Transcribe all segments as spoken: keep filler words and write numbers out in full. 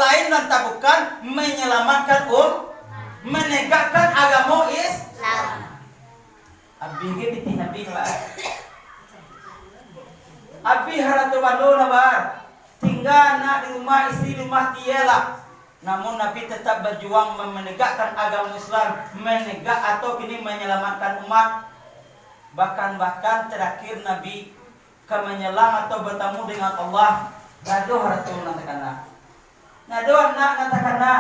lain nan tabukan manyalamatkan um, managakkan agamo Islam. Abih ge pitih Nabi, Pak. Abih harato bando, Pak. Tingga anak di rumah, isteri di rumah, tiyalah. Namun Nabi tetap bajuang mamanegakkan agamo Islam, manegak atau kini manyalamatkan umat. Bahkan-bahkan tarakhir Nabi ka manyalang atau batamu dengan Allah, ndak ado harato nan takana. Ndak ado anak nan takana.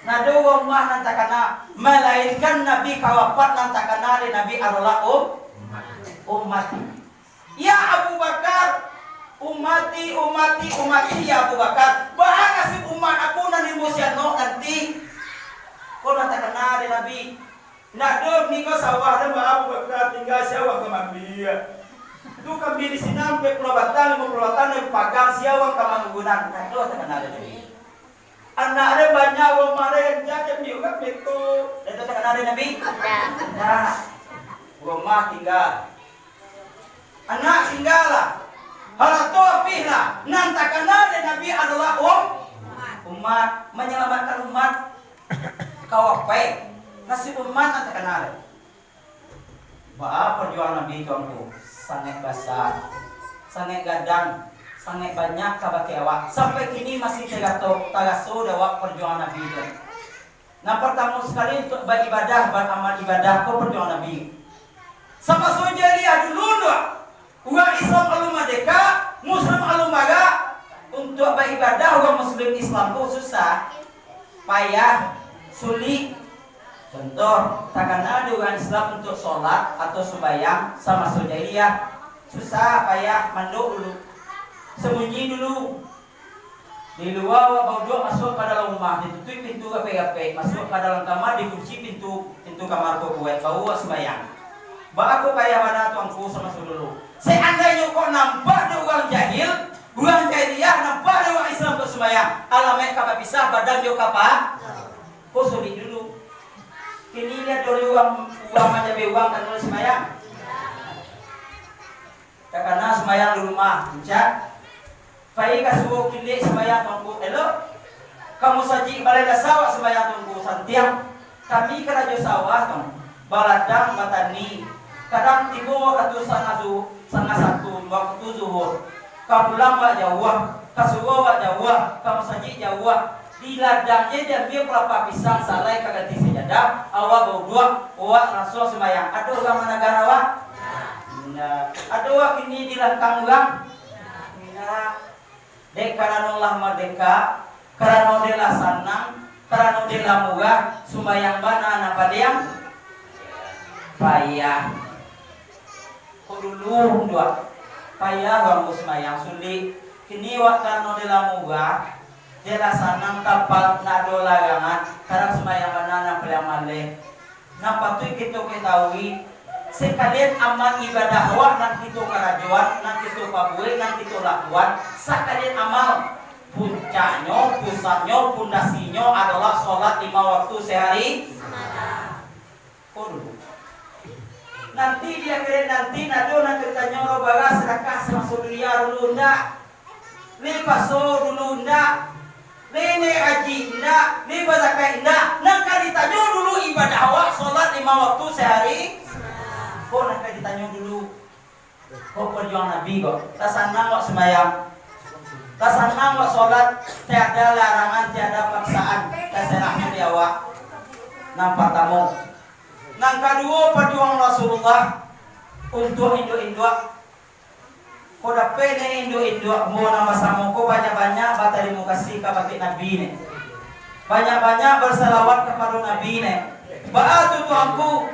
Ndak ado rumah nan takana. Malainkan Nabi ka wafat nan takana dek Nabi adolah um-, umat. Ya Abu Bakar, ummati, ummati, ummati, ya Abu Bakar. Baa nasib umat aku nan rimbo sianok nanti? Ko nan takana dek Nabi. Ndak doh, niko sawah den ba Abu Bakar, tingga sia wang ka maambiak. Tu kambia di sinan, ampek puluah batang, limo puluah batang, den pagang, sia wang ka mamugunan. Ndak doh takana dek Nabi. Anak den banyak, rumah den rancak, den piurang beko. Ndak doh takana dek Nabi. Ndak. Ndak. Rumah tingga. Anak tingga lah, harato abih lah, nan takana dek Nabi adolah um-, umat, manyalamatkan umat, ka wafat, nasib umat nan takana dek. Baa parjuangan Nabi tu, angku? Sangaik basa, sangaik gadang, sangaik banyak kabake awak. Sampai kini masih tarato, taraso dek awak parjuangan Nabi tu. Nan partamo sakali, untuak baibadah, baramal ibadah, ko parjuangan Nabi. Samaso jahiliah dulu, ndak? Urang Islam alun mardeka, Muslim alun bara, untuak baibadah urang Muslim Islam ko susah, payah, sulik. Contoh, takana di urang Islam untuak solat atau sumbayang samaso jahiliah, susah, payah, mandok dulu, sambunyi dulu. Di lua awak bauduak, masuak ka dalam rumah, ditutuik pintu rapek-rapek, masuak ka dalam kama, dikunci pintu, pintu kama ko kuaik, baru awak sumbayang. Baa kok payah bana tu, angku, samaso dulu? Seandainyo kok nampak dek urang jahil, urang jahiliah, nampak dek urang Islam kok sumbayang, alamaik ka bapisah badan jo kapa, ko sulik dulu. Kini liek dori urang, urang manjabe urang, kan, sumbayang. Takana sumbayang di rumah, rancak. Pai ka surau kilek sumbayang tu, angku, elok. Ka musajik balai dasa awak sumbayang tu, angku, santiang. Kami karajo sawah tu, baladang, batani. Kadang tibo wakatu sangah zu-, sangah satu, wakatu zuhur. Ka pulang awak jauah, ka surau awak jauah, ka musajik jauah. Di ladang je diambiak kalapa pisang, salai ka ganti sajadah, awak bauduak, awak lansuang sumbayang. Ado urang managah awak? Indak. Ado awak kini dilantang urang? Indak. Dek karano lah mardeka, karano dek lah sanang, karano dek lah murah, sumbayang bana nan padiang payah. Kok dulu, unduak, payah urang ko sumbayang, sulik. Kini awak karano dek lah murah, dek lah sanang, tapal, ndak ado larangan, kadang sumbayang bana nan paliang maleh. Nan patuik kito ketahui, sakalian amal ibadah awak nan kito karajoan, nan kito pabuek, nan kito lakuan, sakalian amal, puncaknyo, pusatnyo, pundasinyo adolah solat lima waktu sahari samalam. Ko dulu. Nanti di akhirat nanti, ndak ado nan ka ditanyo, lo bara sadakah samaso dunia dulu, ndak. Lai paso dulu, ndak. Lai naiak haji, ndak. Lai bazakat, ndak. Nan ka ditanyo dulu ibadah awak, solat lima waktu sahari. Ko nan ka ditanyo dulu. Ko parjuangan Nabi ko. Lah sanang awak sumbayang. Lah sanang awak solat. Tiada larangan, tiada paksaan. Tasarahnyo di awak. Nan partamo. Nan kaduo, parjuangan Rasulullah untuak induak-induak. Ko dapek neh induak-induak ambo nan basamo ko banyak-banyak batarimo kasih kabake Nabi neh. Banyak-banyak basalawat kapado Nabi neh. Baa tu, tuangku?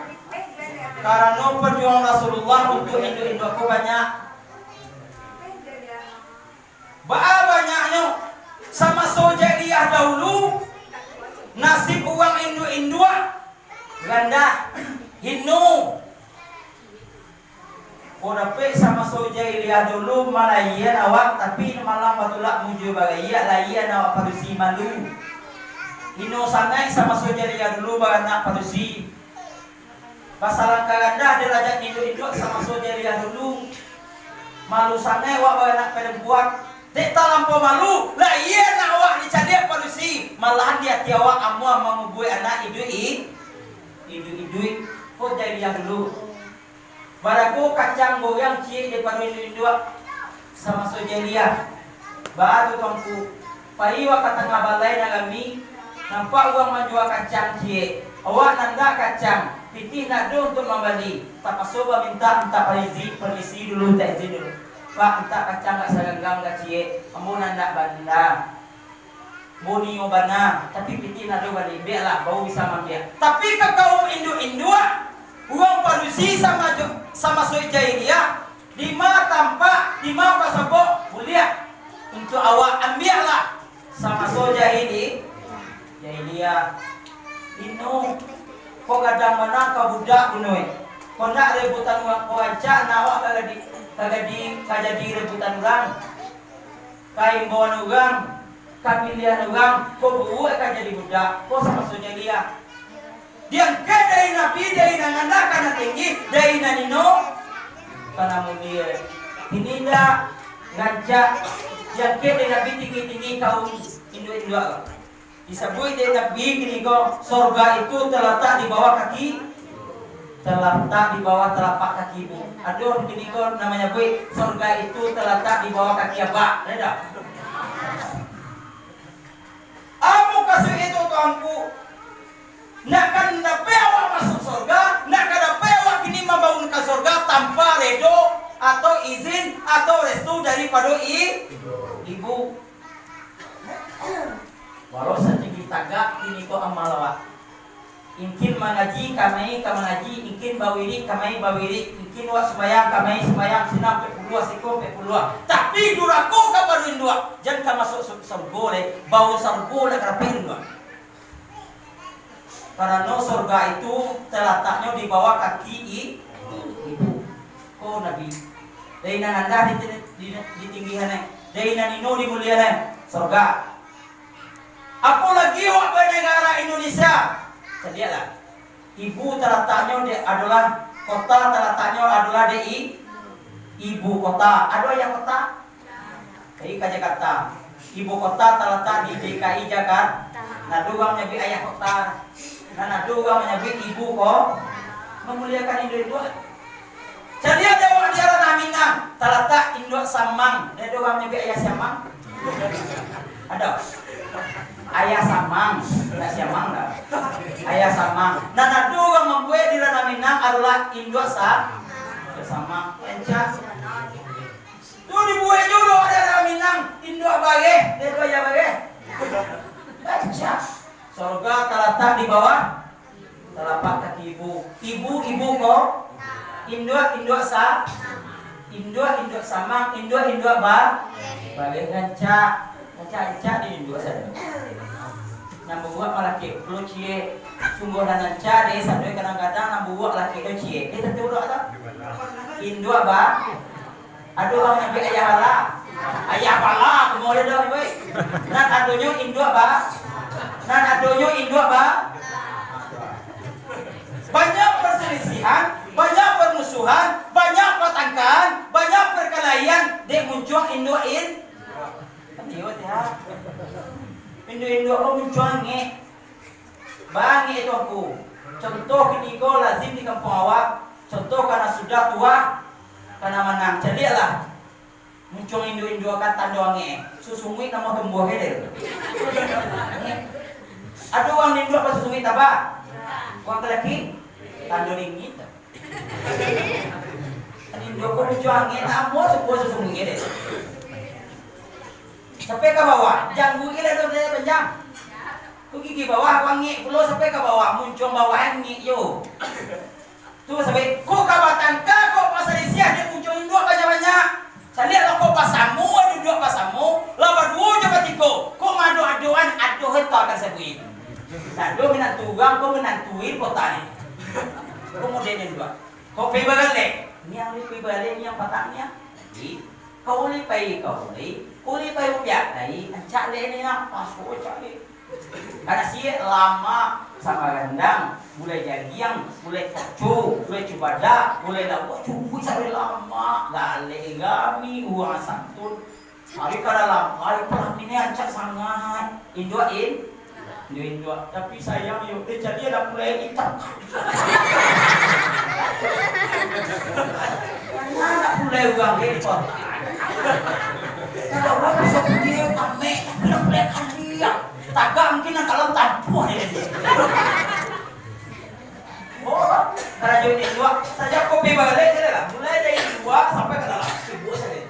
Karano parjuangan Rasulullah untuak induak-induak ko banyak. Baa banyaknyo? Samaso jahiliah dahulu, nasib urang induak-induak randah, hino. Ko dapek samaso jahiliah dulu, malaian awak, tapi malam batulak mujua baraiak, laian awak padusi, malu. Hino sangaik samaso jahiliah dulu baranak padusi. Basalangkah randah darajat induak-induak samaso jahiliah dulu. Malu sangaik awak baranak parampuan. Dek talampau malu, laian awak dicaliak padusi. Malahan di ati awak amuah mangubuik anak iduik-i-, iduik-iduik. Ko jahiliah dulu. Barago kacang goreng ciek daripado induak-induak samaso jahiliah. Baa tu, Tuanku, pai awak ka tangah balai nan rami, nampak urang manjua kacang ciek. Awak nan ndak kacang, pitih ndak ado untuak mambali. Tapaso bamintak, mintak parizin, permisi dulu, mintak izin dulu. Pak, mintak kacang agak saganggam, agak ciek. Ambo nan ndak banda. Bonio bana, tapi pitih ndak ado baliak, biaklah, baru bisa maambiak. Tapi ka kaum induak-induak, urang padusi sama jo, samaso jahiliah, dima tampak, dima basabok, buliah. Untuak awak, ambiaklah. Samaso jahili-, jahiliah. Ino, kok gadang bana ka budak kuno, eh. Kok ndak rebutan urang, kok rancak nak awak ka jadi, ka jadi, ka jadi rebutan urang. Ka imbauan urang, ka pilihan urang, ko buruak ka jadi budak, ko samaso jahiliah. Diangkek dari Nabi, dari nan randah ka nan tinggi, dari nan ino ka nan mulie. Kini indak, rancak diangkek dari Nabi tinggi-tinggi kaum induak-induak. Disabuik dek Nabi kiniko, sorga itu talatak di bawah kaki, talatak di bawah talapak kaki ibu. Ado kiniko nan manyabuik, sorga itu talatak di bawah kaki abak. Ado tak? Apo kasuik itu, Tuanku? Nak ka dapek awak masuak sorga, nak ka dapek awak kini mambangunkan sorga tanpa redo atau izin atau restu daripado i-, ibu. Walau satinggi tagak kiniko amal awak. Ingkin mangaji, kamai ka mangaji, ingkin bawirik, kamai bawirik, ingkin awak sumbayang, kamai sumbayang, sinan ampek puluah, siko ampek puluah. Tapi durako kapado induak, jan ka masuak sur-, surgo lai, bau surgo lah ka dapek induak. Karano surga itu talataknyo di bawah kaki i-, ibu. Ko Nabi, dari nan randah di, di, ditinggihan, dari nan ino dimuliakan, surga. Apo lagi awak banegara Indonesia? Caliaklah. Ibu talataknyo di, adolah, kota talataknyo adolah di i-, ibu kota. Ado ayah kota? Dari ka Jakarta. Ibu kota talatak di D K I Jakarta. Nan ado urang manyabuik ayah kota. Nan ado urang manyabuik ibu ko-, mamuliakan induak-induak. Caliak dek awak di Ranah Minang, talatak induak samang. Nan ado urang manyabuik ayah siamang. Ado? Ayah samang, indak siamang dah. Ayah samang. Nan ado urang mambuek di Ranah Minang adolah induak sa-, induak samang. Rancak. Tu dibuek juo dek Ranah Minang, induak bareh, dek tu ayah bareh. Rancak. Sorga talatak di bawah talapak kaki ibu. Ibu, ibu ko? Induak, induak sa-, induak, induak samang, induak, induak ba-, bareh. Rancak. Rancak-rancak di induak sado. Nan buruak malakek pulo ciek. Sungguah nan rancak deh, sado kadang-kadang nan buruak malakek tu ciek. Deh, tantu buruak tu. Induak ba-, Ado urang manyabuik ayah bala. Ayah bala, kumo deh doh, boy. Nan adonyo induak ba-, nan adonyo induak ba-, banyak perselisihan, banyak permusuhan, banyak pertengkaran, banyak perkelahian, dek muncuang induak in-, induak-induak ko muncuang angek. Bangik tu aku. Contoh kiniko lazim di kampuang awak. Contoh kana sudah tuah, kana manang. Caliaklah. Muncuang induak-induak ka tando angek. Susunguik namo tumbuah ke deh. Ado urang induak basusunguik taba? Urang laki? Tando dingin. Induak ko muncuang angek, namo tumbuah susunguik ke deh. Sampai ka bawah, jangguik lah tu panjang. Ko gigi bawah, angek pulo sampai ka bawah, muncuang bawah angek yo. Tu sampai, ko ka batangka, ko pasalisiah, dek muncuang induak banyak-banyak. Caliak lah, ko basamo, duduak basamo, lah baduo jo batigo, ko maadok-adokan, adoh harto akan sabuik. Nah, duo minantu urang, ko minantu ibu tani. Ko mudian induak. Ko pai bagaleh. Niang ni pai bagaleh, niang patang niang. Jadi, Ka ulih pai, ka ulih, ka ulih pai umbiak lai, ancak leh ni lah, paso ancak leh. Kada siek lamak, sama randang, gulai jagiang, gulai koco, gulai cubadak, gulai lauak, cukuik sabaleh lamak, galeh rami, urang santun. Ari kada lamak, ari palah ni ancak sangaik. Induak in-, Induak-induak, tapi sayang yo, eh, jadi anak pulai itam. Anak pulai urang, eh, itam. Kalau urang bisa pulai kamek, tapi anak pulai kaliang. Tagak mungkin nan kalam tampuah ni. Oh, karajo induak, sajak kopi balek je lah. Mulai dari luar sampai ka dalam. Sibuk sajo.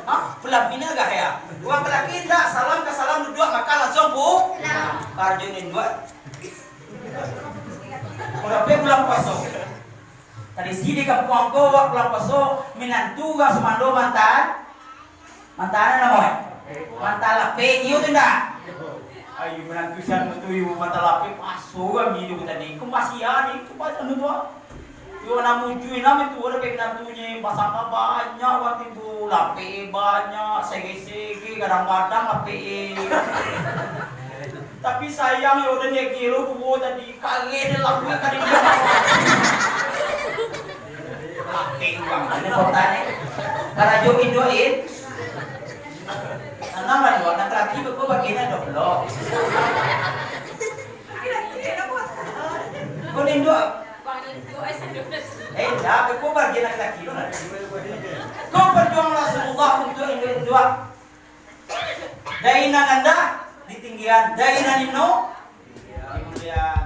Hah? Pulang Mina gah ya? Urang ka laki indak, salam ka salam, duduak makan, langsuang pu-, karajo induak. Udah pe bulan puaso. Tradisi di kampuang ko, wak bulan puaso, minantu urang sumando mantan. Mantan namo, eh? Mantan lapek, iyo tu ndak? Ayo, minantu sian tu, iyo, mantan lapek, puaso kami tu tadi. Kemasian ni, kemasian tu, ah. Yo, namu jui, namu tu, ada pe minantunyo, basangka banyak, waktu tu, lapek banyak, sege-sege, kadang-kadang lapek, eh. Tapi sayang yo, den dek gilo duo tadi, kareh den lakukan tadi. Lapek urang, ini kota ni. Karajo induak, in. Tanang lah, induak, nak laki beko bagian ado pulo. Ko induak. Eh, dah, beko bagian laki-laki tu lah. Ko perjuangan Rasulullah untuk induak-induak. Dari nan randah ditinggian, dari nan ino dimuliaan.